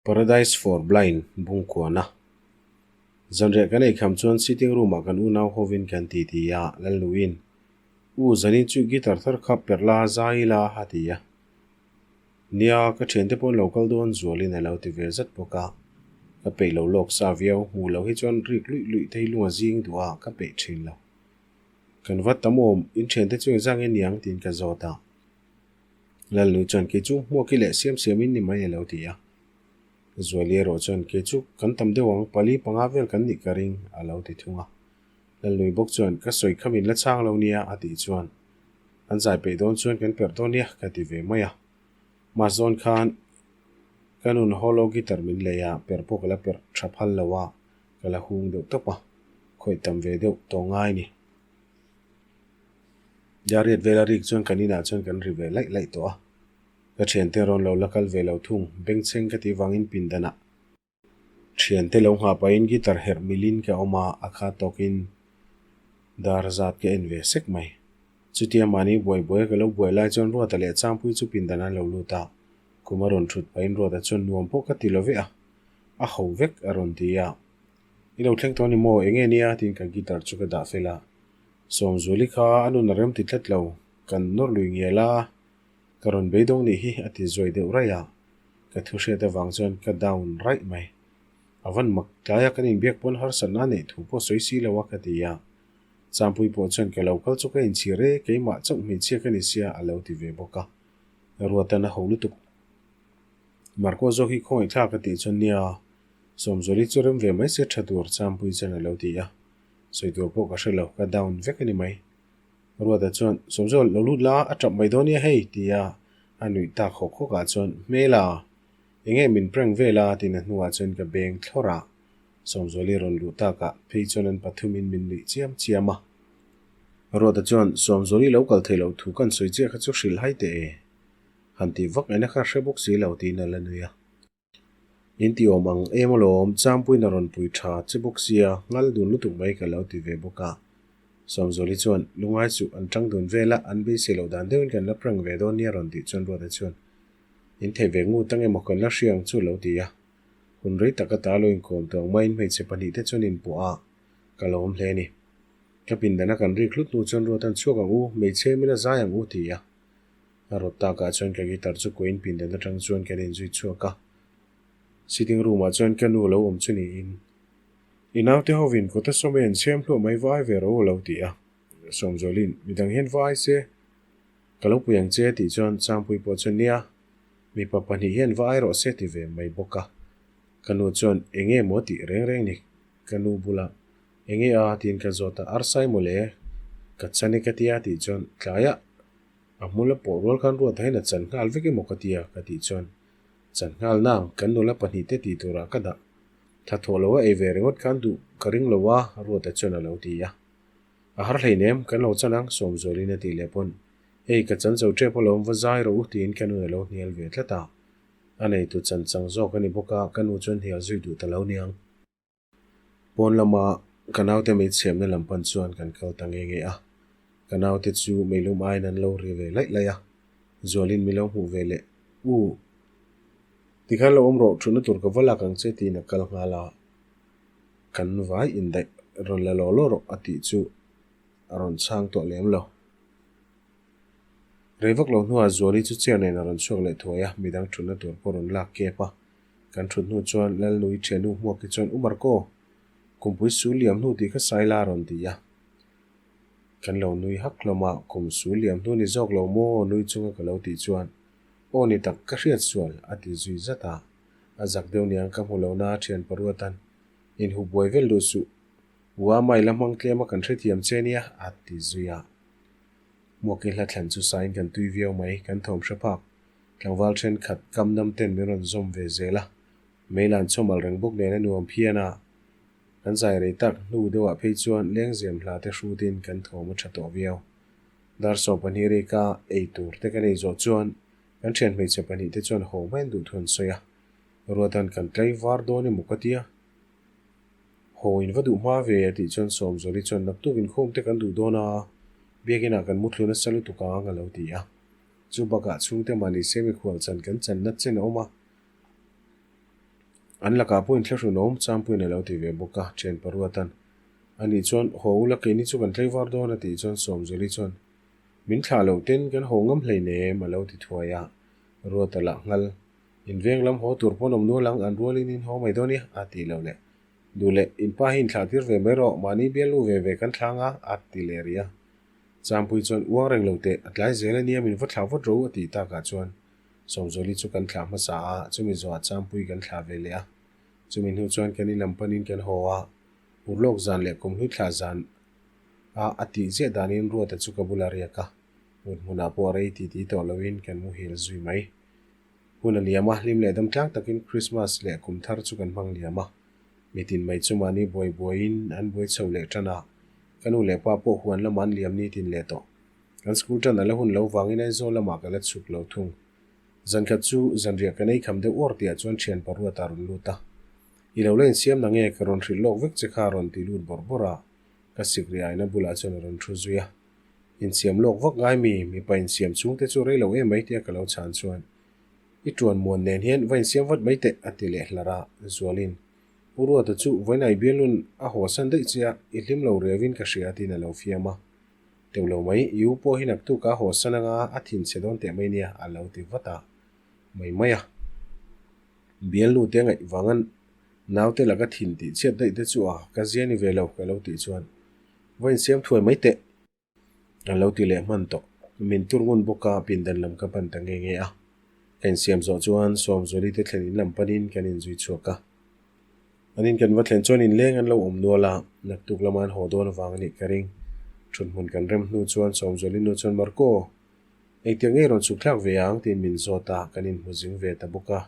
Paradise for Blind Bungkuana. Zanriah kan eikham chuan sitting room ah kan unau hovin kan ti ti a, Lalnuin, U, zanin chu guitar thar kha perh la, zai ila, a ti a. Nia, ka thiante pawh an lo kal dawn zualin a lo ti ve zat bawk a. Ka peih lo lawk sa viau, hmuh loh hi chuan rik luih luih te hi lung a zing duh a, ka peih thin lo. Kan va tam awm, in thiante chu engzah nge niang tiin ka zawt a. Lalnu chuan kei chu hmuaki leh siam siamin ni mai a lo ti a. Zuali erawh chuan kei chu kan tam deuh ang, pali panga vel kan nih ka ring a lo ti thung a. Lalnui bawk chuan ka sawi kha min la chhang lo nia a tih chuan an zai peih dawn chuan kan perh dawn nia ka ti ve mai a. Mas zawn khan ka nun hollow guitar min lei a, perh pawh ka la perh tha phal lo a, ka la hung deuh tawp a, khawih tam ve deuh tawh ngai ni. Dariat vela rik chuan kan inah chuan kan ri ve laih laih tawh a. Ka thiante rawn lo la kal ve lo thung, bengchheng ka tih vangin pindanah thiante lo nghah pahin guitar herh milin ka awm a, a kha tawkin dar zat ka en ve sek mai. Chutia mahni buai buaia ka lo buai lai chuan Ruata leh Changpui chu pindan an lo lut a, kum a rawn thut pahin Ruata chuan nuam pawh ka ti lo ve a, a ho vek a rawn ti a. I lo thleng tawh a ni maw? Enge nia? tiin ka guitar chu ka dah fel a. Sawmzuli kha a nun a rem ti tlat lo, kan nawr lui ngial a, ka rawn beidawng nih hi a ti zuai deuh raih a, ka thu hriat avang chuan ka down raih mai. A van mak tlaia kan inbiak pawn harsatna a neih thu pawh sawi si lo a ka ti a, Champui pawh chuan ka lo kal chu ka inchhir e, keimah chauh hmeichhia ka ni sia a lo ti ve bawk a, Ruatan a ho lutuk. Marco zawk hi khawngaihthlak a tih chuan nia, Sawmzuli chu rem ve mai se tha tur Champui chuan a lo ti a. Sawi tur pawh ka hre lo, ka down vek a ni mai. Ruata chuan, Sawmzawl, lo lut la, a tap mai dawn nia hei, tia a nuih tak hawk hawk ah chuan, Hmela, enge min prank vel a? tiin a hnuah chuan ka beng thlawrh a. Sawmzawli rawn luh takah phei chuan an pathumin min nuih chiam chiam a. Ruata chuan, Sawmzawli lo kal thei loh thu kan sawi chiah kha chu hrilh hai teh e. Han tih vak ena kha hre bawk si lo, tiin a la nui a. In ti awm ang em alawm, Champuiin a rawn pui tha che bawk sia, nghal dun lutuk mai ka lo ti ve bawk a. Sawmzawli chuan, Lungai chu an tang dun vel a, an beisei loh dan deuhin kan la prank ve dawn nia rawn tih chuan Ruata chuan, In thei ve ngut ang emaw kan la hria ang chu lo ti a. Hun rei tak ata lo inkawm tawh ang maiin hmeichhe pahnihte chuan inpawh a, ka lo awm hle a ni. Ka pindana kan rik hlut hnu chuan Ruata'n chhuak ang u, hmeichhe mila zai ang u ti a. A rawt takah chuan ka guitar chu kuain pindan atang chuan kan inzui chhuak a. Sitting room ah chuan ka nu lo awm chu niin, I naute hovin kawta sawm e an siam hluah mai vai ve ro lo ti a. Sawmzualin, Midang hian vai se, ka lo pui ang che tih chuan Changpui pawh chuan nia, mipa pahnih hian vai rawh se ti ve mai bawk a. Ka nu chuan, Enge maw tih reng reng ni? Ka nu bulah, Enge a? tiin ka zawt a, Arsai mawle, ka chan e ka tia tih chuan tlaiah A hmul a pawh rual khan ruat hian a chan nghal vek emaw ka ti a, ka tih chuan, Chan nghal nang, kan nula pahnih te tih turah ka dah. Tha thawh lo a ei ve ringawt khan duh ka ring lo a, Ruata chuan a lo ti a. A har hleinem, kan lo chan ang, Sawmzualin a tih leh pawn, Hei, ka chan zo tep alawm, va zai rawh u, tiin ka nun a lo hnial ve tlat a. A neitu chan chang zawk a ni bawk a, ka nu chuan hnial zui duh ta lo niang. Pawn lama ka naute mei chhiamna lam pan chuan kan kal ta nge nge a, ka naute chu meilum aiin an lo ri ve laih laih a, Zualin mi lo hmuh ve leh, U, tikhan lo awm rawh, thutna tur ka va lak ang che tiin a kal nghal a, kan vai indaih rawn la law law rawh a tih chu a rawn chhang tawh lem lo. Rei vak lo hnuah Zuali chu chair nen a rawn chhuak leh thuai a, midang thutna tur pawh rawn lak kep a, Kan thut hnu chuan Lalnui thiannu hmuak hi chuan U Marco, kumpui sul liam hnu tih kha Saila a rawn ti a. Kan lo nui hak hlawm a, kum sul liam hnu ni zawk lo maw nui chunga ka lo tih chuan Aw ni tak ka hriat sual a ti zui zat a. A zak deuh niang ka hmu lo na thian paruatan inhu buai vel duh suh, ua mai la hmang tlem a kan hrethiam che nia a ti zui a. Hmuakin hla thlan chu sain kan tui viau mai, kan thawm hre phak. Tlangval thenkhat kam dam ten min rawn zawm ve zel a, meilan chawmal reng bawk nen a nuam phian a, kan zai rei tak hnu deuhah phei chuan lengzem hla te hrutin kan thawm a tha tawh viau. Dar 12 rika ei tur te kan ei zawh chuan kan thian hmeichhe pahnih te chuan haw mai an duh thu an sawi a, Ruatan kan tlai var dawn emaw ka tia. Haw in va duh hma ve a tih chuan Sawmzawli chuan naktuk inkhawm te kan duh dawn a, biakinah kan mutthlu nasa lutuk ang a lo ti a. Chu bakah chhungte mahni se mikhual chan kan chan nat chen a awm a. An lakah pawh inthlahrunawm Champuiin a lo ti ve bawk a, thianpa Ruatan anih chuan haw ula keini chu kan tlaivar dawn a tih chuan Sawmzawli chuan min thlah loh ten kan haw ngam hleinem a lo ti thuai a, Ruata lah nghal in veng lam haw tur pawn awm nual ang an rualin in haw mai dawn i a tih loh leh duh leh in pa hi inthlah tir ve mai rawh mahni bialnu ve ve kan thlang a a ti leh rih a. Champui chuan uang reng lo teh a tlai zel ania min va thlah vawt ro a tih takah chuan Sawmzawli chu kan thlah hmasa a, chumi zawhah Champui kan thlah ve leh a. Chumi hnu chuan kan in lam panin kan haw a, urlawk zan leh kumhlui thlah zan a a tih ziah danin Ruata chu ka bulah riak a, mut hmunah pawh rei ti ti tawh loin kan muhil zui mai. Hun a liam a, hlim leh dam tlang takin Krismas leh kum thar chu kan hmang liam a. Mitin mai chu mahni buai buaiin an buai chho leh tan a, ka nu leh pa pawh huan lamah an liam nitin leh tawh. Kan school tan a la hun lo vangin Aizawl lamah ka la chhuk lo thung. Zankhat chu zanriah kan ei kham deuh uar tihah chuan thian paruat a rawn lut a. I lo la insiam na nge ka rawn hrilh lawk vek che kha a rawn ti lut bawrh bawrh a, ka sikri aina bulah chuan a rawn thu zui a. Insiam lawk vak ngai mi, mipa insiam chhungte chu rei lo em mai tia ka lo chhan chuan i tuan muan nen hian va insiam vat mai teh a ti leh hlar a, Zualin U Ruata chu vawiin ai bialun a hawsan daih che a, i hlim lo riauin ka hria tiin a lo fiam a. Teuh lo mai, i u pawh hi naktuk a hawsan anga a thin chhe dawn teh mai nia a lo ti vat a, mai mai a. Bialnu te ngaih vangan naute laka thin tih chhiat daih te chu a ka zia ni ve lo ka lo tih chuan va insiam thuai mai teh. A lo ti leh hman tawh. Min tur ngun bawk a, pindan lam ka pan ta nge nge a. Ka insiam zawh chuan Sawmzuali te thlen in lam panin kan inzui chhuak a. An in kan va thlen chuan inleng an lo awm nual a, naktuk lama an haw dawn avang a nih ka ring. Thunhmun kan rem hnu chuan Sawmzuali nu chuan Marco, engtiang nge rawn chhuk thlak ve ang tiin min zawt a, kan inhmu zing ve ta bawk a,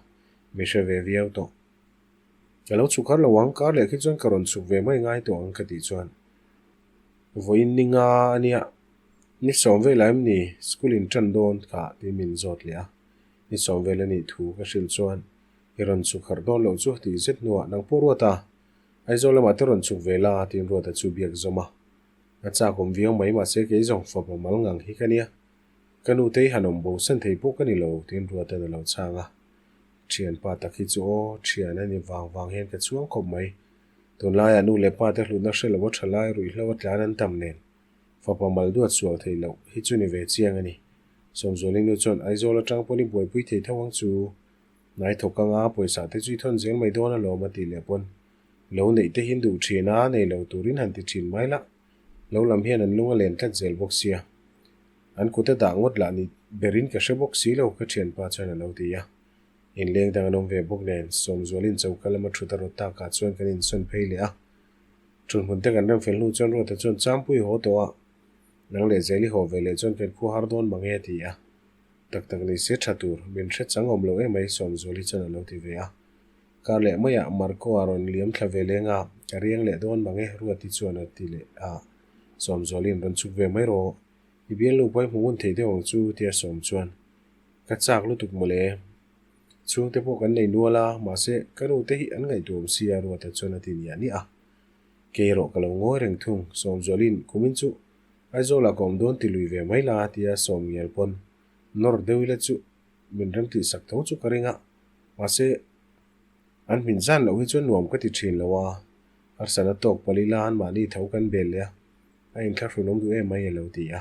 mi hre ve viau tawh. Ka lo chhuk har lo ang, kar leh khi chuan ka rawn chhuk ve mai ngai tawh ang ka tih chuan Vawiin ni nga a nia, ni sawm vel ah em ni school in tan dawn kha tiin min zawt leh a, ni sawm vel a nih thu ka hrilh chuan i rawn chhuk harh dawn loh chu tih zet hnuah nang pawh Ruata, Aizawl lamah te rawn chhuk ve la tiin Ruata chu biak zawm a, a chak awm viau mai mahse kei zawng fapa mal ngang hi ka nia, ka nu te i han awm bo san thei pawh ka ni lo tiin Ruata'n a lo chhang a, thianpa tak hi chu aw thian a ni vang vang hian ka chhuang khawp mai. Tunlaiah nu leh pa te hlutna hre lo a tha lai ruihhlo a tlan an tam nen fapa mal duat sual theih loh hi chu ni ve chiang a ni. Sawmzuali nu chuan Aizawl atang pawn i buaipui thei tho ang chu. Hnai thawk anga pawisa te chu i thawn zel mai dawn alawm a tih leh pawn lo neih te hian duh thin a, nei lo turin han ti thin mai lah. Lo lam hian an lung a len tlat zel bawk sia. An kut a dah ngawt lah ni berin ka hre bawk si lo ka thianpa chuan a lo ti a. Inleng dang an awm ve bawk nen, Sawmzualin choka lama thut a rawt takah chuan kan insawn phei leh a. Thunhmun te kan rem fel hnu chuan Ruata chuan Changpui haw tawh a, nang leh zel i haw ve leh chuan kan khua har dawn mang e a ti a. Tak tak ni se tha tur, min hre chang awm lo emai Sawmzuali chuan a lo ti ve a. Kar leh maiah Marco a rawn liam thla ve leng a, ka riang leh dawn mang e Ruati chuan a ti leh a. Sawmzuali'n rawn chhuk ve mai rawh, i bialnu pawh i hmu ngun thei deuh ang chu tia Sawm chuan Ka chak lutuk mawle. Chhungte pawh kan nei nual a, mahse ka nu te hi an ngaihtuah awm sia Ruata chuan a ti niah niah a. Kei erawh ka lo ngawi reng thung, Sawmzualin kumin chu Aizawlah ka awm dawn ti lui ve mai la tia sawm ngial pawn nawr deuh ila chu min rem tih sak tho chu ka ring a, mahse an hmin zan loh hi chuan nuam ka ti thin lo a, harsatna tawk palh ila anmahni tho kan bel leh a, a inthlahrun awm duh em mai a lo ti a.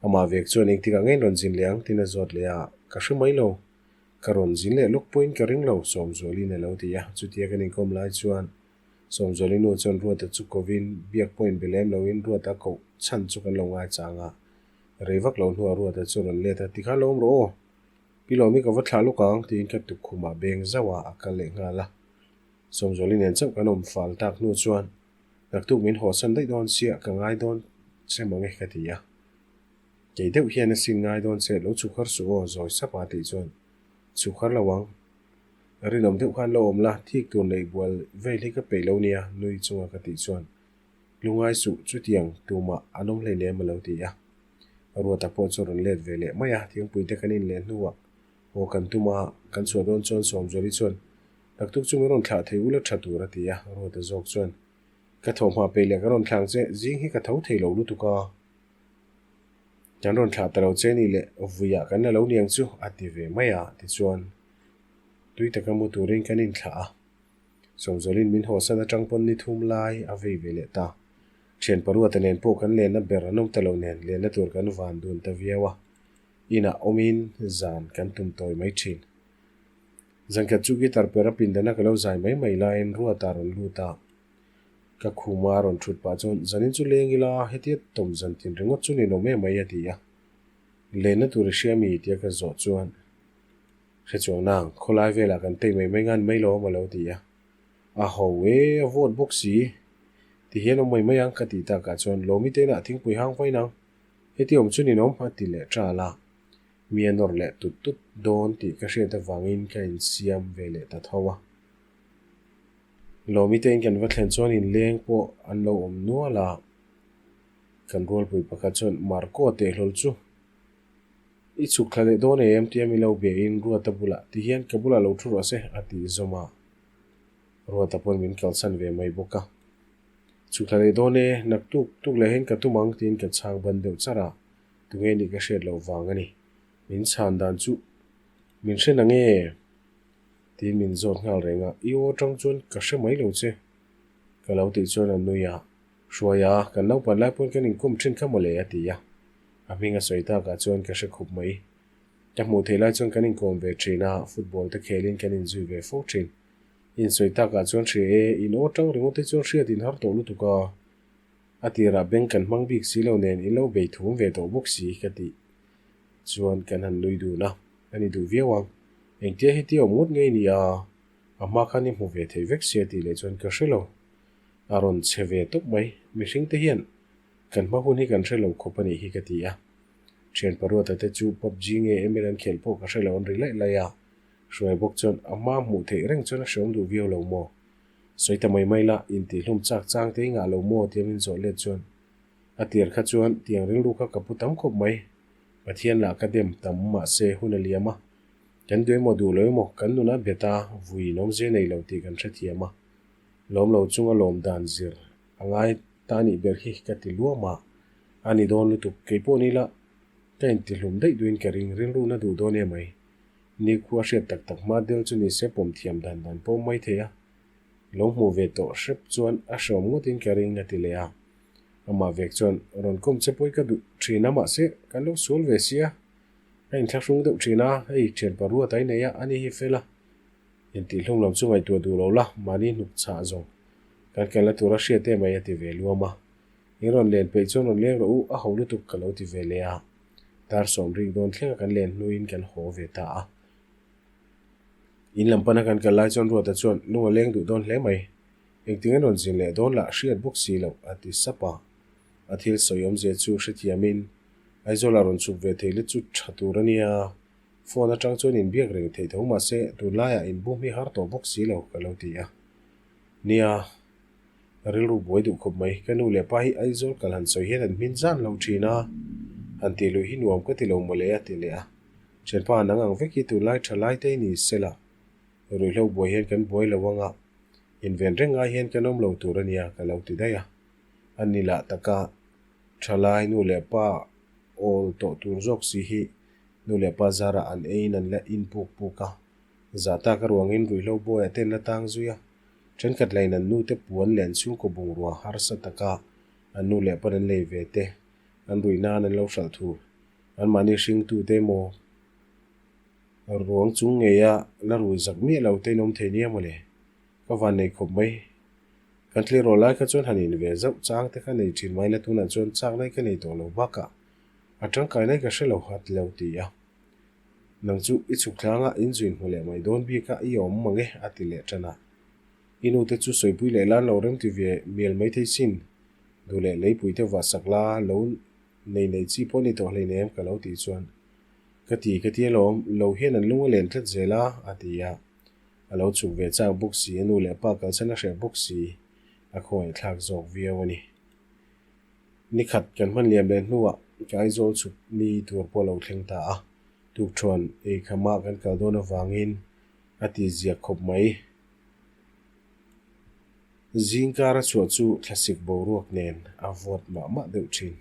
Amah vek chuan engtikah ngei rawn zin leh ang tiin a zawt leh a, ka hre mai lo. Ka rawn zin leh lawk pawhin ka ring lo, Sawmzualin a lo ti a. Chutia kan inkawm lai chuan Sawmzuali nu chuan Ruata chu kovin biak pawh inbe lem loin Ruata koh chhan chu kan lo ngaichang a. Rei vak lo hnuah Ruata chu rawn let a, tikhan lo awm rawh aw. Pi Lawmi ka va thlah lawk ang tiin ka tukkhumah beng zauh a, a kal leh nghal a. Sawmzuali nen chauh kan awm fal tak hnu chuan Naktuk min hawsan daih dawn sia ka ngai dawn che mang e ka ti a. Kei deuh hian a sin ngai dawn che lo chhuk har suh aw zawi sap a tih chuan chhuk har lo ang. Rinawm deuh khan lo awm la thik tur neih bual vel hi ka peih lo nia nui chunga ka tih chuan lungai suh chutiang tumah an awm hleinem a lo ti a. Ruata pawh chu a rawn let ve leh mai a, thingpui te kan in leh hnuah haw kan tum a, kan chhuah dawn chuan Sawmzuali chuan Naktuk chu min rawn thlah thei ula tha tur a ti a, Ruata zawk chuan ka thawhhma peih leh ka rawn thlang che, zing hi ka tho thei lo lutuk a, kan rawn thlah ta lo che ni leh vuiah kan la lo niang chu a ti ve mai a, tichuan tui taka mu turin kan inthlah a. Sawmzawlin min hawsan atang pawn ni thum lai a vei ve leh ta. Thian Paruata nen pawh kan lenna ber an awm ta lo nen lenna tur kan van dun ta viau a. Inah awmin zan kan tum tawi mai thin. Zankhat chu guitar per a pindana ka lo zai mai mai laiin Ruata rawn lut a. Ka khuma a rawn thut pah chuan zanin chu leng ila hetia tawm zan tin ringawt chu ninawm em mai a ti a. Lenna tur i hria mi tia ka zawh chuan hre chuang nang khawlai velah kan tei mai mai ngan mai lo a lo ti a. A ho e, a vawt bawk si. Ti hian awm mai mai ang ka tih takah chuan Lawmi te inah thingpui hang vain ang. Heti awm chu ninawm a ti leh ṭal a. Mi a nawr leh tut tut dawn tih ka hriat avangin ka insiam ve leh ta tho a. Lawmi tein kan va thlen chuan inleng pawh an lo awm nual a, kan rualpui pakhat chuan Marco teh hlawl chu i chhuk thla leh dawn em tia mi lo biain Ruata bulah ti hian ka bulah lo thu rawh se a tih zawm a, Ruata pawn min kalsan ve mai bawk a. Chhuk thla leh dawn e, naktuk tuk leh hian ka tum ang tiin ka chhang ban deuh char a, tunge nih ka hriat loh vang a ni. Min chhan dan chu min hre na nge? Tiin min zawt nghal reng a, I aw atang chuan ka hre mai lo che. Ka lo tih chuan a nui a, Hruai a, kan naupan lai pawn kan inkawm thin kha mawle a ti a. A hming a sawi takah chuan ka hre khup mai. Ka hmuh theih lai chuan kan inkawm ve thin a, football te khelin kan inzui ve fo thin. Insawi takah chuan hria e, in aw tang ringawt te chuan hriat in har tawh lutuk a. A tirah bank kan hmang bik si lo nen in lo bei thum ve tawh bawk si ka tih chuan kan han nui dun a, a ni duh viau ang. Engtia heti awm ngawt ngei ni a, a hma khan i hmu ve thei vek sia tih leh chuan ka hre lo. A rawn che ve tawp mai, mihring te hian kan hma hun hi kan hre lo khawp a nih hi ka ti a. Thian Paruata te chu PUBG nge ML an khelh pawh ka hre lo an ri laih laih a, Hruai bawk chuan a hma hmuh theih reng chuan a hreawm duh viau lo maw? Sawi ta mai mai la, intihlum chak chang te i ngah lo maw? tia min zawh let chuan a tir kha chuan tiang rilru kha ka pu tam khawp mai. Pathian lah ka dem tam mahse hun a liam a, kan duh emaw duh lo emaw kan nuna bet a, vui inawmzia nei lo tih kan hrethiam a, lawm lo chunga lawm dan zir a ngai ta nih ber hi ka ti luam a, a ni dawn lutuk keipawh ni la ka intihlum daih duhin ka ring rilru na duh dawn em mai. Ni khu a hriat tak tak hma del chu ni se pawm thiam dan dan pawh mai thei a, lo hmuh ve tawh hrep chuan a hreawm ngawtin ka ring a ti leh a. Amah vek chuan rawn kawm che pawi ka duh thin a mahse kan lo sual ve sia, a inthlahrung deuh thin a, hei thianpa ruat a inei a, ani hi fel a, intihhlum lam chu ngaihtuah duh lo la, mahni hnuk chhah zawng kan kalna tur a hriat em mai a ti ve luam a. In rawn len peih chuan rawn leng rawh u, a ho lutuk ka lo ti ve leh a. Dar sawm rik dawn thlenga kan len hnuin kan haw ve ta a. In lam pana kan kal lai chuan Ruata chuan lung a leng duh dawn hle mai. Engtin an rawn zin leh dawn lah hriat bawk si loh a ti sap a. A thil sawi awmzia chu hrethiamin Aizawlah rawn chhuk ve thei let chu tha tur a nia. Phone atang chuan inbiak reng theih tho mahse tunlaiah inbum hi har tawh bawk si lo ka lo ti a. Nia. Ka rilru buai duh khawp mai. Ka nu leh pa hi Aizawl kal han sawi hian an hmin zan lo thin a, han tih luih hi nuam ka ti lo mawle a ti leh a. Thianpa nang ang vek hi tunlai tha lai te i ni sela, ruihhlo buai hian kan buai lo anga, inven reng ngai hian kan awm lo tur a nia ka lo ti daih a. A ni lah taka tha lai nu leh pa awl tawh tur zawk si hi nu leh pa zarah an eiin an la in puk puk a, zah tak a ruangin ruihhlo buaiah te an la tang zui a. Thenkhat lain an nute puan leh an chhungkaw bungrua harsa taka an nu leh pawn an lei ve te, an ruih nan an lo hralh thur. Anmahni hringtute emaw ruang chung ngeia la rui zak miah lo te in awm thei nia mawle. Ka van nei khawp mai. Kan thlir rawh lai kha chuan han in ve zauh chang te kha nei thin mai la tunah chuan chak lai ka nei tawh lo bakah a tangkai lai ka hre lo hat lo ti a. Nang chu i chhuk thlanga in zuin hmu leh mai dawn bik a, i awm mang e, a ti leh tan a. I nute chu sawipui leh lan lo rem ti ve mial mai thei sin. Duh leh leipui te vah sak la, lo nei nei chi pawh ni tawh hleinem ka lo tih chuan ka ti ka ti alawm, lo hian an lung a len tlat zel a, a ti a. A lo chhuk ve chak bawk si, a nu leh pa kalsan a hreh bawk si, a khawngaihthlak zawk viau a ni. Ni khat kan hman liam leh hnuah ka Aizawl chhuk ni tur pawh a lo thleng ta a, tukṭhuan ei khamah kan kal dawn avangin a ti ziak khawp mai. Zingkar a chhuah chu thlasik boruak nen a vawt mah mah deuh thin.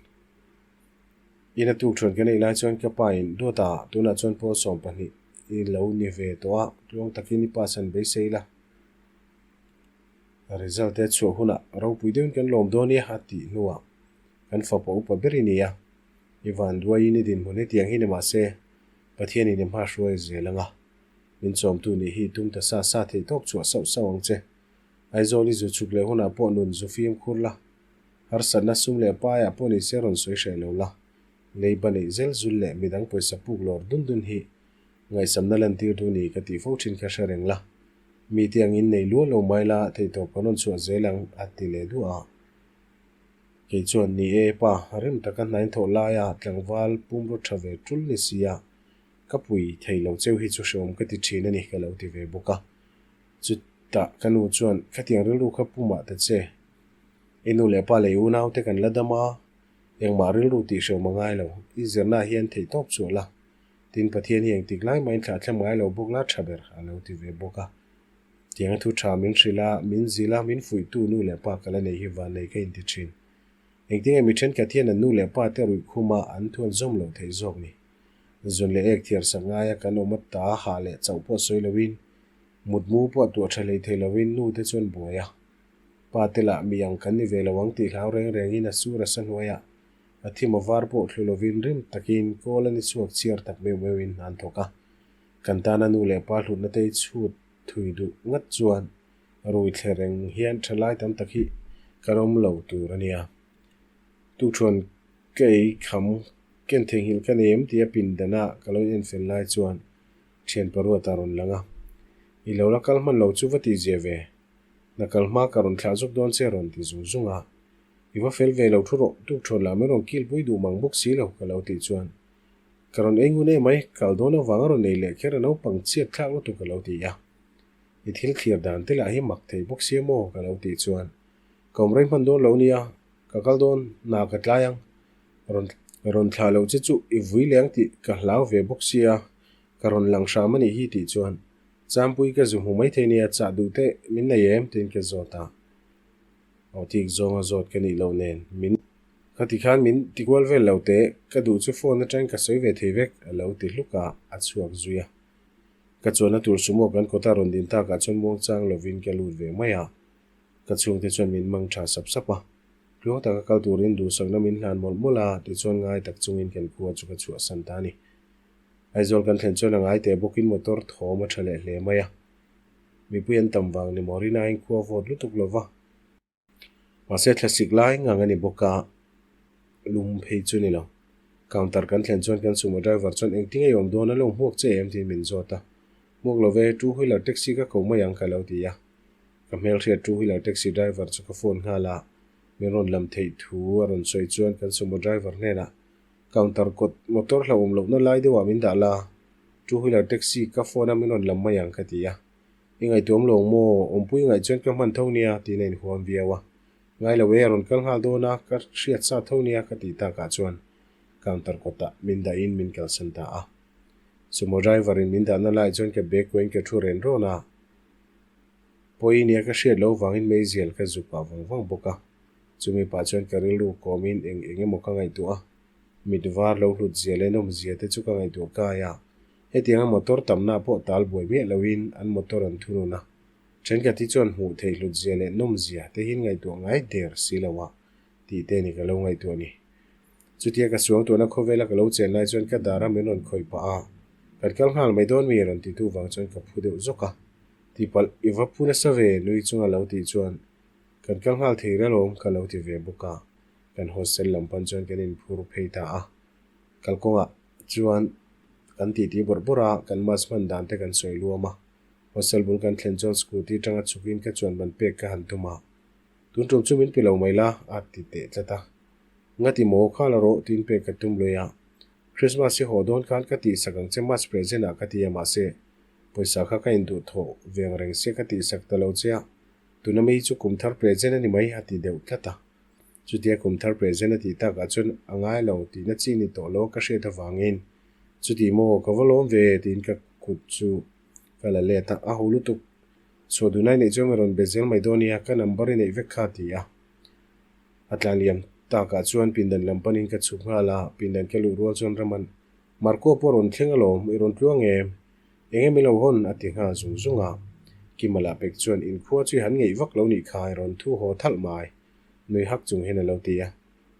Ina tukṭhuan kan ei lai chuan ka pa in Duata tunah chuan pawl 12 i lo ni ve tawh a, tluang takin i pass han beisei la. Result te chhuah hunah ropui deuhin kan lawm dawn nia a tih hnuah kan fapa upa ber i ni a, i vanduaiin i dinhmun hetiang hi ni mah se Pathianin i hma hruai zel ang a, min chawmtu nih hi i tum ta sa sa theih tawp chhuah sauh sauh ang che. Aizawl i zu chhuk leh hunah pawh nun zu fimkhur la, harsatna sum leh paiah pawh ni se rawn sawi hreh lo la, leiba neih zel zul leh midang pawisa puk lawr dun dun hi Ngaihsamna lantir tu ni ka tih fo thin kha hre reng la, mite angin nei luah lo mai la, theihtawp kan rawn chhuah zel ang a ti leh duah a. Kei chuan, Ni e pa, rem taka hnain thawh laia tlangval pumraw tha ve tul ni sia, ka pui thei lo cheu hi chu hreawm ka ti thin a ni ka lo ti ve bawk a. Chutah ka nu chuan, Khatiang rilru kha pu mah ta che, i nu leh pa leh i unaute kan la dam a, engmah rilru tih hreawm a ngai lo, i zirnaah hian theihtawp chhuah la, Tin, Pathian hi engtik lai mahin thlah thlem ngai lo bawk la tha ber a lo ti ve bawk a. Tianga thu tha min hrilh a, min zilh a, min fuihtu nu leh pa ka la nei hi vannei ka inti thin. Engtinge mi thenkhat hian an nu leh pa te ruih khum a an thu an zawm loh theih zawk ni? Zun leh ek thiar sak ngaia kan awm a ta hah leh chauh pawh sawi loin, mutmu pawh tuah tha hlei thei loin nu te chuan buai a. Pa te lah mi ang kan ni ve lo ang tih hlau reng rengin a sur a sa hnuaiah A thim a var pawh thlu lovin rim takin kawl a ni chhuak chhiar tak meuh meuhin an thawk a. Kan tana nu leh pa hlutna te chhut thui duh ngat chuan rui thle reng hian thalai tam tak hi kan awm lo tur a nia. Tukṭhuan ka ei kham ken theihnghilh ka nei em tia pindana ka lo infel lai chuan ṭhian paruat a rawn lang a. I lo la kal hman lo chu va tihzia ve. Na kal hma ka rawn thlah zuk dawn che a rawn ti zung zung a. I va fel ve lo thu rawh, tuk thawn lah min rawn kil pui duh mang bawk si lo ka lo tih chuan ka rawn ei ngun em mai, kal dawn avang a rawn ei leh kher a naupang chhiat thlak lutuk ka lo ti a. I thil thlir dan te lah hi mak thei bawk sia maw ka lo tih chuan ka awm rei hman dawn lo nia, ka kal dawn hna ka tlai ang, rawn rawn thlah loh che chu i vui leng tih ka hlau ve bawk sia, ka rawn lang hram a nih hi tih chuan Champui ka zu hmu maithei nia chah duh teh min nei em tiin ka zawt a. Aw tik zawnga zawt ka nih loh nen min Kha ti khan min ti kual vel lo teh, ka duh chu phone atangin ka sawi ve thei vek a lo ti hluk a, a chhuak zui a. Ka chuanna tur sumo kan kawta rawn din takah chuan muangchang lovin ka lut ve mai a, ka chhungte chuan min mang tha sap sap a. Tluang taka kal turin duhsakna min hlan mawlh mawlh a, tichuan ngai tak chungin kan khua chu ka chhuahsan ta a ni. Aizawl kan thlen chuan a ngai teh bawkin motor thawm a tha leh hle mai a. Mipui an tam vang ni maw rinain khua vawt lutuk lo va. Mahse thlasik lai ngang a ni bawk a, lum phei chu ni lo. Counter kan thlen chuan kan sumo driver chuan engtin nge awm dawn a lo hmuak che em tiin min zawt a. Hmuak lo ve, two wheeler taxi ka ko mai ang ka lo ti a. Ka hmelhriat two wheeler taxi driver chu ka phone nghal a, min rawn lam theih thu a rawn sawi chuan kan sumo driver hnenah counter kawt motor hlauhawm lohna lai deuhah min dah la, Two wheeler taxi ka phone a min rawn lam mai ang ka ti a. I ngaihtuam lo maw? Awmpui ngaih chuan ka hman tho nia tiin a inhuam viau a. Ngai lo e a rawn kal nghal dawn a, ka hriat sa tho nia ka tih takah chuan counter kawtah min dahin min kalsan ta a. Sumo driver in min dahna laiah chuan ka bag kuahin ka thu ren rawn a. Pawi nia ka hriat loh vangin meizial ka zu pah vang vang bawk a. Chumi pah chuan ka rilru kawmin eng eng emaw ka ngaihtuah a. Mit var lo hlut zia leh nawm zia te chu ka ngaihtuah kai a, hetianga motor tamna pawh tal buai miah loin an motor an thunun a, thenkhat hi chuan hmuh theih hlut zia leh nawm zia te hian ngaihtuah ngai der si lo a tih te ni ka lo ngaihtuah ni. Chutia ka suang tuahna khawvela ka lo chen lai chuan ka dar a min rawn khawih pah a, kan kal nghal mai dawn mi rawn titu vang chuan ka phu deuh zawk a, tihpalh i va phu nasa ve nui chunga lo tih chuan kan kal nghal thei ralawm ka lo ti ve bawk a. Kan hostel lam pan chuan kan inphur phei ta a, kalkawngah chuan kan titi bawrh bawrh a, kan mask hman dan te kan sawi luam a. Hostel bul kan thlen chuan scooty tanga chhukin ka chuan ban pek ka han tum a, Tun tum chu min pe lo mai la, a ti teh tlat a. Ngati maw kha la rawh tiin pek ka tum lui a, Christmas hi haw dawn khan ka tihsak ang che mask present ah ka ti a mahse pawisa kha ka induh thawh veng reng sia ka tihsak ta lo che a, tuna mi chu kum thar present a ni mai a ti deuh tlat a. Chutia kum thar present a tih takah chuan a ngai lo tihna chi ni tawh lo ka hriat avangin chuti maw ka va lawm ve tiin ka kut chu ka la let a, a ho lutuk chhuah dunai neih chuan ka rawn be zel mai dawn nia ka number i neih vek kha ti a. A tlan liam takah chuan pindan lam panin ka chhuk nghal a, pindan ka luh rual chuan Raman Marco pawh rawn thleng alawm i rawn tluang em? Eng emaw lo hawn a ti nghal zung zung a. Kima lah pek chuan inkhua chu i han ngeih vak lo nih kha i rawn thu haw thalh mai, nui hak chung hian a lo ti a.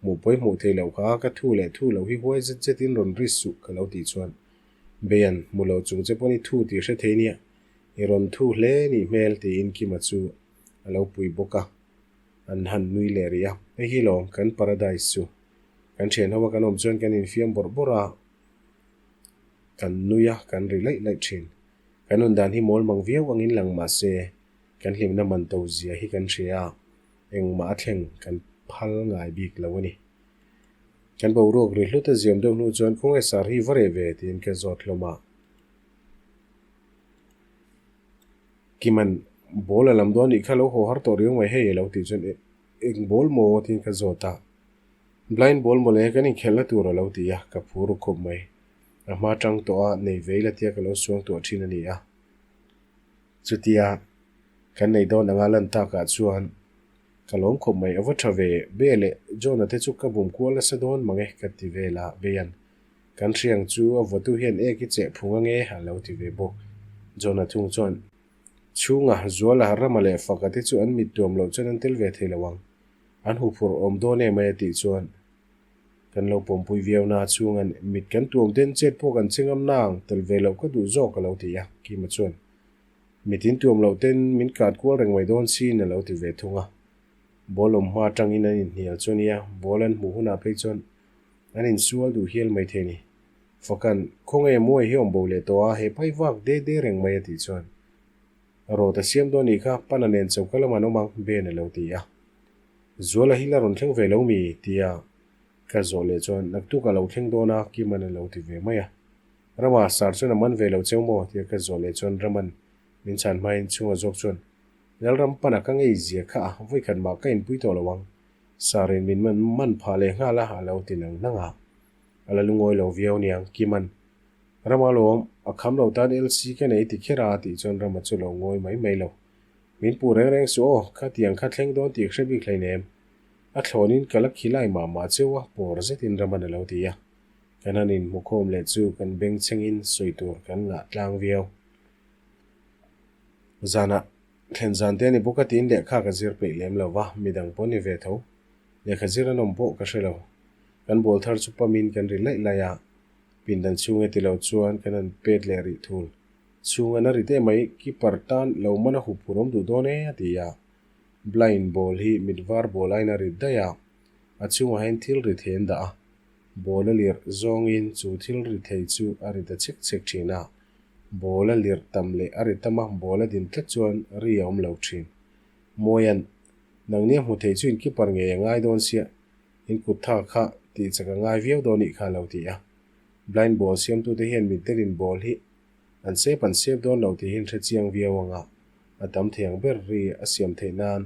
Hmuh pawi hmuh theih loh kha ka thu leh thu loh hi huai zet zetin rawn ri suh ka lo tih chuan Beian, hmu lo chung che pawn i thu tih hre thei nia, i rawn thu hle nih hmel tiin Kima chu a lo pui bawk a, an han nui leh rih a. Hei hi lawm kan paradise chu. Kan thian ho a kan awm chuan kan infiam bawrh bawrh a, kan nui a, kan ri laih laih thin. Kan nun dan hi mawl mang viau angin lang mah se, kan hlimna man to zia hi kan hria a, engmah a thleng kan phal ngai bik lo a ni. Kan boruak ri hlut a ziam deuh hnu chuan khawnge sar hi va reh ve tiin ka zawt hlawm a. Kiman ball a lam dawn nih kha lo haw har tawh riau mai hei a lo tih chuan eng ball maw tiin ka zawt a. Blind ball mawle kan inkhelhna tur a lo ti a, ka phur ru khawp mai. A hma tang tawh a, nei vei la tia ka lo suang tuah thin a ni a. Chutia kan nei dawn anga lan takah chuan ka lawm khawp mai, a va tha ve be leh John-a te chu ka bum kual nasa dawn mang e ka ti vel a, Beian kan hriang chu a vawtu hian ek i cheh phung ange a lo ti ve bawk. John-a thung chuan chhunga Zuala Rama leh Faka te chu an mit tuam loh chuan an tel ve thei lo ang. An huphurh awm dawn em mai a tih chuan kan lo pawmpui viau na chhungan mit kan tuam den chet pawh kan che ngam nang tel ve loh ka duh zawk a lo ti a, Kima chuan mit in tuam loh ten min kat kual reng mai dawn sin a lo ti ve thung a. Ball awm hma atangin an inhnial chu ania, ball an hmuh hunah phei chuan an insual duh hial mai thei a ni. Fakan, khawnge mawi hi awm bo leh tawh a, he pai vak de de reng mai a tih chuan Rawt a siam dawn nih kha, Pana nen choka lam an awm ang, Ben a lo ti a. Zuala hi la rawn thleng ve lo mi? tia ka zawh leh chuan naktuk a lo thleng dawn a, Kiman a lo ti ve mai a. Rama, sar chuan a man ve lo cheu maw? tia ka zawh leh chuan Raman min chhan hmain chhunga zawk chuan Lalram Pana ka ngei zia kha a, vawikhat mah ka inpui tawh lo ang. Sarin min man man phah leh nghal a, a lo ti nang nang a. A la lungawi lo viau niang, Kiman Rama lawm, a kham lo tan LC ka nei ti kher a tih chuan Rama chu lo ngawi mai mai lo. Min puh reng reng suh aw, khatiang kha thleng dawn tih hre bik hleinem. A thlawnin ka la khilai mah mah cheu a, pawr zetin Raman a lo ti a. Kan han inhmukhawm leh chu kan beng chhengin sawi tur kan ngah tlang viau. Zanah thlen zan te a ni bawk a tiin lehkha ka zir peih lem lo va, midang pawh ni ve tho. Lehkha zir an awm pawh ka hre lo. Kan bawl thar chu pamin kan ri laih laih a. Pindan chhung e ti lo chuan kan han pet leh rih thul. Chhung an a rit em mai, keeper tan lo man a hup phur awm duh dawn e a ti a. Blind ball hi mit var ball aiin a rit daih a, a chhungah hian thil ri thei an dah a, ball a lirh zawngin chu thil ri thei chu a ri ta chek chek thin a, ball a lirh tam leh a ri tam a, ball a din tlat chuan ri a awm lo thin. Mawian, nangni a hmu thei chu in keeper ngei a ngai dawn sia, In kut tha kha tih chak a ngai viau dawn nih kha a lo ti a. Blind ball siamtute hian mitdelin ball hi an sep an sep dawn lo tih hi an hre chiang viau ang a, a tam thei ang ber ri a siam theih nan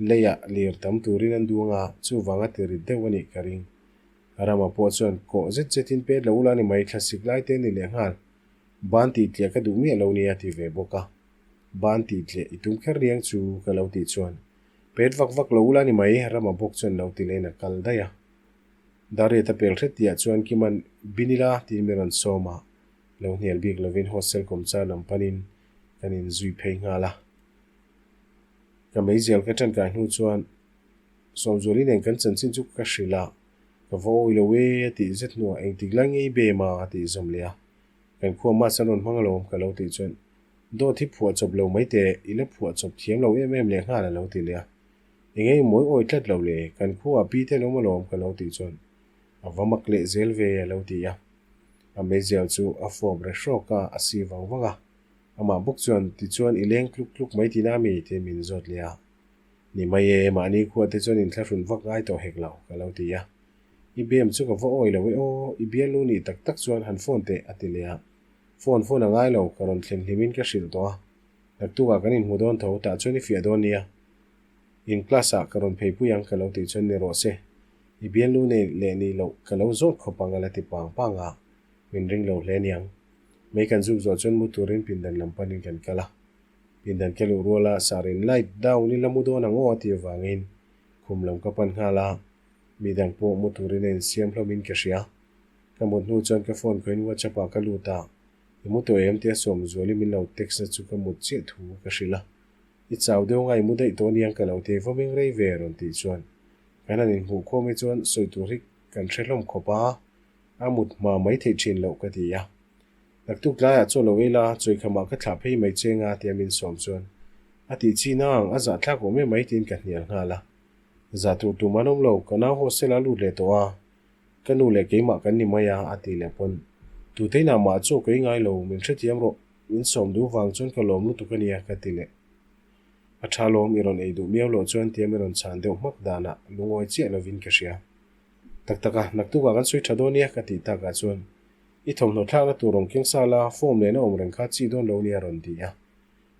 leiah lir tam turin an duang a, chuvang a ti rit deuh a nih ka ring. Rama pawh chuan kawh zet zetin pet lo ula ni mai thlasik lai te a ni lehnghal. Ban tih tliah ka duh miah lo nia ti ve bawk a. Ban tih tliah i tum kher riang chu ka lo tih chuan Pet vak vak lo ula ni mai, Rama bawk chuan lo ti lein a kal daih a. Dariat a pel hret tihah chuan Kiman Binila tiin min rawn sawm a, lo hnial bik lovin hostel kawmchar lam panin kan inzui phei nghal a. Ka meizial ka ṭan kai hnu chuan Sawmzuali nen kan chanchin chu ka hrilh a, ka va awi lo e a tih zet hnuah engtik lai ngei bem a a tih zawm leh a. Kan khua mass an rawn hmang alawm ka lo tih chuan Dawt hi phuah chawp lo mai teh, i la phuah chawp thiam lo em em leh nghal a lo ti leh a. Eng eng mawi awi tlat lo le, kan khuaah pi te an awm alawm ka lo tih chuan a va mak leh zel ve a lo ti a. A meizial chu a fawp re hrawk a, a si vang vang a. Amah bawk chuan tichuan i leng tluk tluk mai tina mi tiin min zawt leh a. Ni mai e, mahni khua te chuan inthlahrun vak ngai tawh hek lo ka lo ti a. I bem chu ka va awi lo e aw, i bialnu nih tak tak chuan han phone teh a ti leh a. Phone phone a ngai lo, ka rawn thlen hlim in ka hrilh tawh a, naktukah kan inhmu dawn tho, tah chuan i fiah dawn nia. In class ah ka rawn phei pui ang ka lo tih chuan ni rawh se, i bialnu nei leh nih loh ka lo zawt khawp ang a la ti pang pang a, min ring lo hle niang. Mei kan zuk zawh chuan mu turin pindan lam panin kan kal a, pindan ka luh ruala sarin light down i la mu dawn ang aw a tih avangin khum lam ka pan nghal a, midang pawh mu turin a insiam hlawmin ka hria. Ka mut hnu chuan ka phone khawiin WhatsApp ah ka lut a, I mu tawh em tia Sawmzuali min lo text na chu ka mut chiah thu ka hrilh a. I chau deuh nga i mu daih tawh aniang ka lo ti va meng rei ve rawn tih chuan kan han inhmuh khawm hi chuan sawi tur hi kan hre hlawm khawp a, a mut hma mai theih thin loh ka ti a. Naktuk tlaiah chaw lo ei la, chawikhamah ka thlah phei mai che nga tia min sawm chuan a tih chi nang a zahthlak awm em mai tiin ka hnial nghal a. Zah tur tum an awm lo, ka nau hostel a lut leh tawh a, ka nu leh keimah kan ni mai a a ti leh pawn tuteinah mah chaw ka i ngai lo, min hrethiam rawh, min sawm duh vang chuan ka lawm lutuk a nia ka ti leh. A tha lawm i rawn ei duh miau loh chuan tia min rawn chhan deuh hmak danah lungawi chiah lovin ka hria. Tak tak a, naktukah kan sawi tha dawn nia ka tih takah chuan i thawmhnaw thlakna tur rawn keng sa la, form lehna awm reng kha chi dawn lo nia rawn ti a.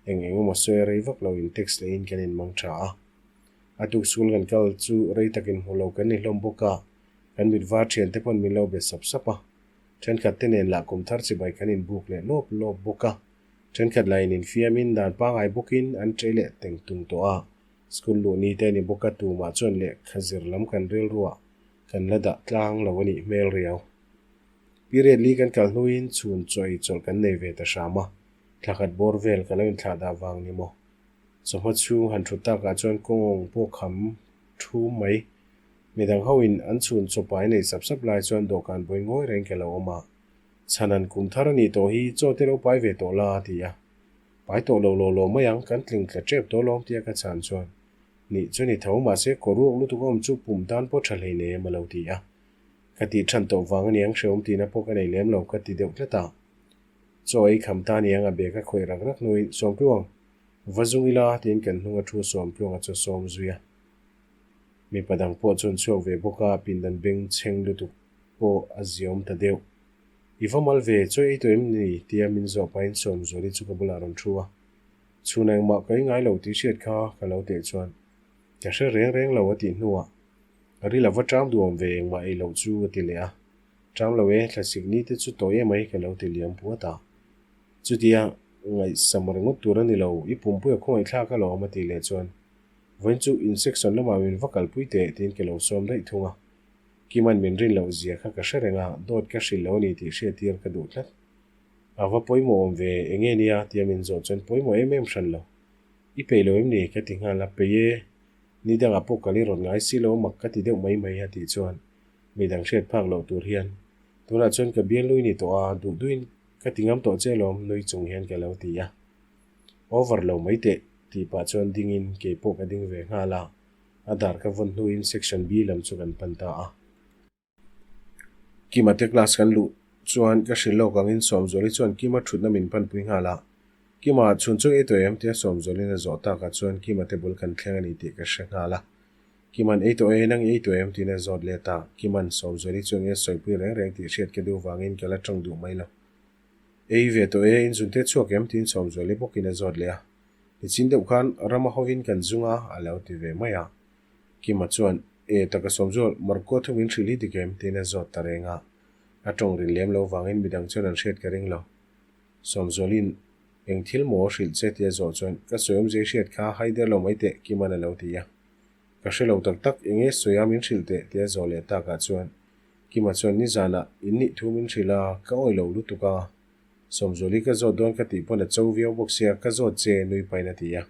Eng eng emaw sawi a rei vak lo in text lehin kan inmang tha a. A tuk school kan kal chu rei takin hmu lo kan ni hlawm bawk a, kan mit var thian te pawn min lo be sap sap a. Thenkhat te nen lah kum thar chibai kan inbuk leh lawp lawp bawk a. Thenkhat lah in infiamin dan pangngai bawkin an ṭei leh teng tung tawh a. School luh ni te ni bawk a tumah chuan lehkha zir lam kan rilruah kan la dah tlang lo a nih hmel riau. Period li kan kal hnuin chhun chaw ei chawlh kan nei ve ta hram a, thla khat bawr vel ka lo inthlah dah vang ni maw. Chawhma chhung han thut takah chuan kawngawng pawh kham thu mai. Midang hoin an chhun chaw pai nei sap sap lai chuan dawhkan bawi ngawi reng ka lo awm a. Chhanan kum thar a nih tawh hi chaw te lo pai ve tawh la a ti a. Pai tawh lo law law mai ang, kan tling tla tep tawh lawm tia ka chhan chuan nih chu ni tho mahse kaw ruak lutuk a awm chu pum tan pawh tha hlei nei em a lo ti a. Ka tih than tawh vang aniang hrehawm tihna pawh ka nei lem lo ka ti deuh tlat a. Chaw ei kham ta aniang a bag a khawih rak rak hnuin Sawmtluang, va zung ila tiin kan hnung a thu Sawmtluang a chaw sawm zui a. Mipa dang pawh chuan chhuak ve bawk a, pindan beng chheng lutuk pawh a ziawm ta deuh. I va mal ve, chaw ei tawh em ni? tia min zawh pahin Sawmzuali chu ka bulah a rawn thu a. Chhun engmah ka ingai lo tih hriat kha ka lo teh chuan ka hre reng reng lo a tih hnuah ka ril a va ṭam duam ve engmah ei loh chu a ti leh a. Ṭam lo e, thlasik ni te chu tawi emai ka lo ti liam puat a. Chutia ngaihsam ringawt tur a ni lo, i pumpui a khawngaihthlak alawm a tih leh chuan vawiin chu insection lamah min va kalpui teh tiin ka lo sawm daih thung a. Kiman min rin loh zia kha ka hre reng a, dawt ka hrilh lo a ni tih hriattir ka duh tlat. A va pawimawh awm ve, eng nge nia? tia min zawh chuan pawimawh em em hran lo. I peih lo em ni? ka ti nghal a, peih e, ni dangah pawh kal i rawn ngai si lo a mak ka ti deuh mai mai a tih chuan midang hriat phak loh tur hian tunah chuan ka bial nui ni tawh a, duh duhin ka ti ngam tawh che alawm nui chung hian ka lo ti a. Over lo mai teh tih pah chuan dingin kei pawh ka ding ve nghal a. A dar ka vawn hnuin Section B lam chu kan pan ta a. Kima te class kan luh chuan ka hrilh lawk angin Sawmzuali chuan Kima thutna min panpui nghal a. Kima chhun chu ei tawh em? tia Sawmzualin a zawh takah chuan Kima te bul kan thleng a ni tih ka hre nghal a. Kima'n ei tawh e, nang i ei tawh em? tiin a zawt let a. Kima'n Sawmzuali chu enge sawipui reng reng tih hriat ka duh vangin ka la tawng duh mai lo. Ei ve tawh e, in zun te chhuak em? tiin Sawmzuali bawkin a zawt leh a. Nichin deuh khan rama hovin kan zung a, a lo ti ve mai a. Kima chuan, E, taka Sawmzual, Markua thu min hrilh hi dik em? tiin a zawt ta reng a. A tawng rin lem lo vangin midang chuan an hriat ka ring lo. Sawmzualin, Eng thil maw hrilh che? tia zawh chuan, Ka sawi awmzia i hriat kha, hai der lo mai teh, Kima'n a lo ti a. Ka hre lo tak tak, eng nge sawi a min hrilh teh? tia zawh leh takah chuan, Kima chuan, Nizanah in nih thu min hrilh a, ka awih lo lutuk a. Sawmzuali ka zawt dawn ka tih pawn a cho viau bawk sia, ka zawt che nui pain a ti a.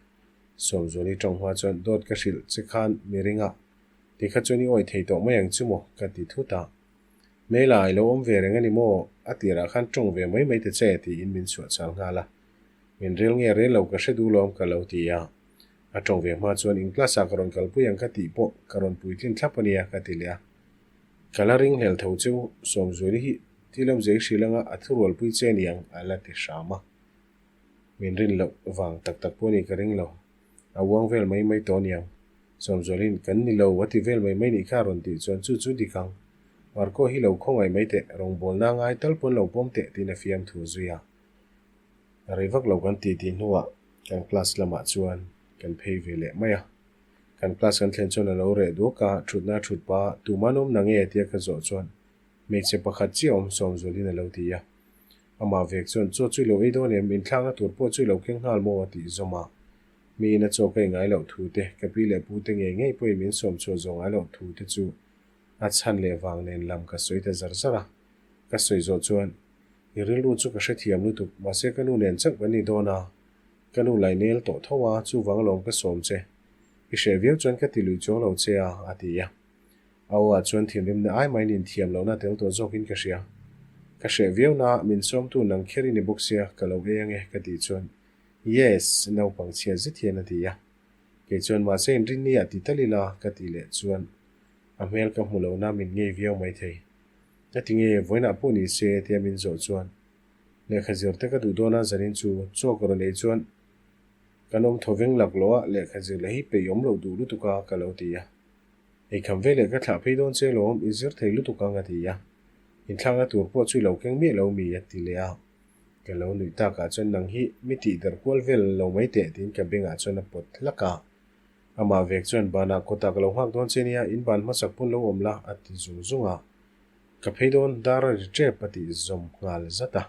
Sawmzuali tawng hma chuan dawt ka hrilh che khan mi ring a, ti kha chuan i awih thei tawh mai ang chu maw ka ti thut a. Hmela i lo awm ve reng a ni maw? A tirah khan tawng ve mai mai ta che tiin min chhuah chal nghal a. Min rel nge rel lo ka hre duh lawm ka lo ti a. A tawng ve hma chuan in class ah ka rawn kalpui ang ka tih pawh ka rawn puitlin thlap a nia ka ti leh a. Ka la ring hlel tho chu Sawmzuali hi thil awmzia i hrilh anga a thurualpui che aniang a la ti hram a. Min rin loh vang tak tak pawh ni ka ring lo. A uang vel mai mai tawh aniang. Sawmzuali'n kan ni lo a ti vel mai mai nih kha a rawn tih chuan chu chu dik ang. Marco hi lo khawngaih mai teh, rawngbawlna ngai tal pawn lo pawm teh tiin a fiam thu zui a. Rei vak lo kan titi hnuah kan class lamah chuan kan phei ve leh mai a. Kan class kan thlen chuan a lo reh duak a, thutna a thut pah a, Tuman awm na nge? tia ka zawh chuan hmeichhe pakhat chiah awm Sawmzualin a lo ti a. Amah vek chuan, Chaw chu i lo ei dawn em? Inthlakna tur pawh chu i lo keng nghal maw? a tih zawm a. Miin a chaw ka ingai loh thu te, ka pi leh pu te ngei ngei pawhin min sawm chhuah zawh ngai loh thu te chu a chhan leh vang nen lam ka sawi ta zar zar a. Ka sawi zawh chuan. I rilru chu ka hrethiam lutuk, mahse ka nu nen chauh kan ni dawn a, ka nu lainel tawh tho a, chuvang alawm ka sawm che. I hreh viau chuan ka ti lui chuang lo che a, a ti a. A aw ah chuan thinrimna ai maiin inthiam lohna tel tawh zawkin ka hria. Ka hreh viau na, min sawmtu nang kher i ni bawk sia, ka lo ei ange, ka tih chuan, Yes! naupang chhia zet hian a ti a. Kei chuan mahse inrinni ah ti tal ila, ka tih leh chuan a hmel ka hmu lo na min ngei viau maithei. Ka ti nge, vawiinah pawh ni se, tia min zawh chuan lehkha zir te ka duh dawn a, zanin chu chaw ka rawn ei chuan kan awm thaw veng lak loh a, lehkha zir leh hi peih awm loh duh lutuk a, ka lo ti a. Eikham veleh ka thlah phei dawn che lawm, i zir thei lutuk ang a ti a. Inthlakna tur pawh chu i lo keng miah lo mi a ti leh a. Ka lo nuih takah chuan nang hi mi tih der kual vel lo mai teh tiin ka bengah chuan a pawt hlak a. Amah vek chuan banah kawtah ka lo nghak dawn che nia, in ban hmasak pawn lo awm la, a ti zung zung a. Ka phei dawn, dar a ri tep a tih zawm nghal zat a.